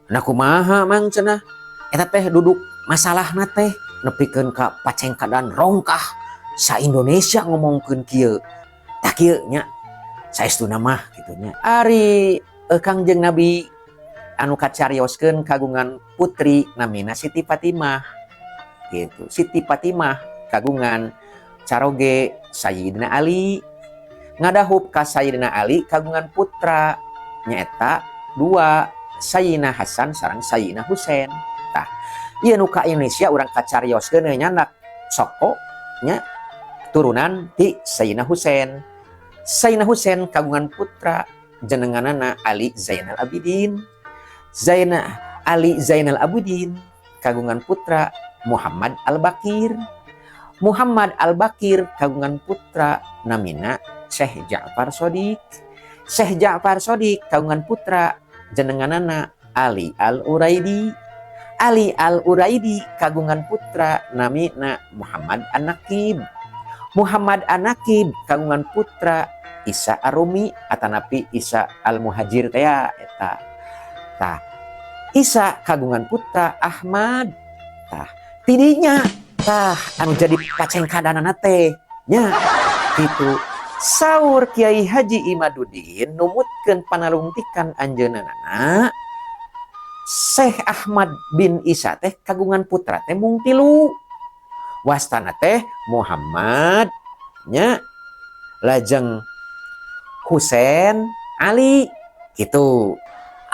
Nah, kumaha, Mang, cenah eta teh duduk masalahna teh nepikeun ka pacengkadan rongkah sa Indonesia ngomongkeun kieu? Tah, kieu nya, saestuna mah kitu nya. Ari Kangjeng Nabi anu kacarioskeun kagungan putri namina Siti Fatimah gitu. Siti Fatimah kagungan caroge Sayyidina Ali. Ngadahup ka Sayyidina Ali kagungan putra nyaeta dua, Sayyidina Hasan sareng Sayyidina Husain. Tah, ieu nu ka Indonesia urang kacarioskeun nyandak soko nya turunan ti Sayyidina Husain. Sayyidina Husain kagungan putra jenenganana Ali Zainal Abidin. Zainal Ali Zainal Abidin kagungan putra Muhammad Al-Bakir. Muhammad Al-Bakir kagungan putra namina Syekh Ja'far Shodiq. Syekh Ja'far Shodiq kagungan putra jenenganana Ali Al-Uraidi. Ali Al-Uraidi kagungan putra namina Muhammad An-Nakib. Muhammad An-Nakib kagungan putra Isa Arumi atanapi Isa Al-Muhajir teh eta. Tah, Isa kagungan putra Ahmad. Tah, tidinya tah anu jadi pacengkadanana teh nya gitu. Saur Kiai Haji Imaduddin numutkeun panalungtikan anjeunna, Syekh Ahmad bin Isa teh kagungan putra teh mung tilu, wastana teh Muhammad nya, lajeng Husain, Ali gitu.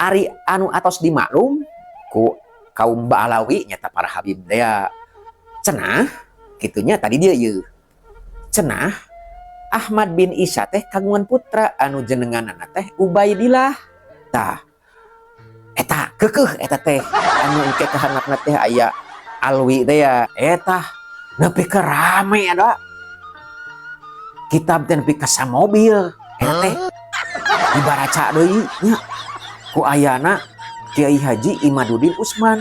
Ari anu atos dimaklum ku kaum Ba'alawi nyata para Habib teh cenah gitunya. Tadi dia ye cenah Ahmad bin Isa teh kagungan putra anu jenenganana teh Ubaidillah. Tah, eta kekeh eta teh anu engke kahandapna teh aya Alwi teh ya. Eta nepi ka rame, ada kitab teh nepi ka samobil eta teh dibaraca deui nya ku ayana Kiai Haji Imaduddin Usman.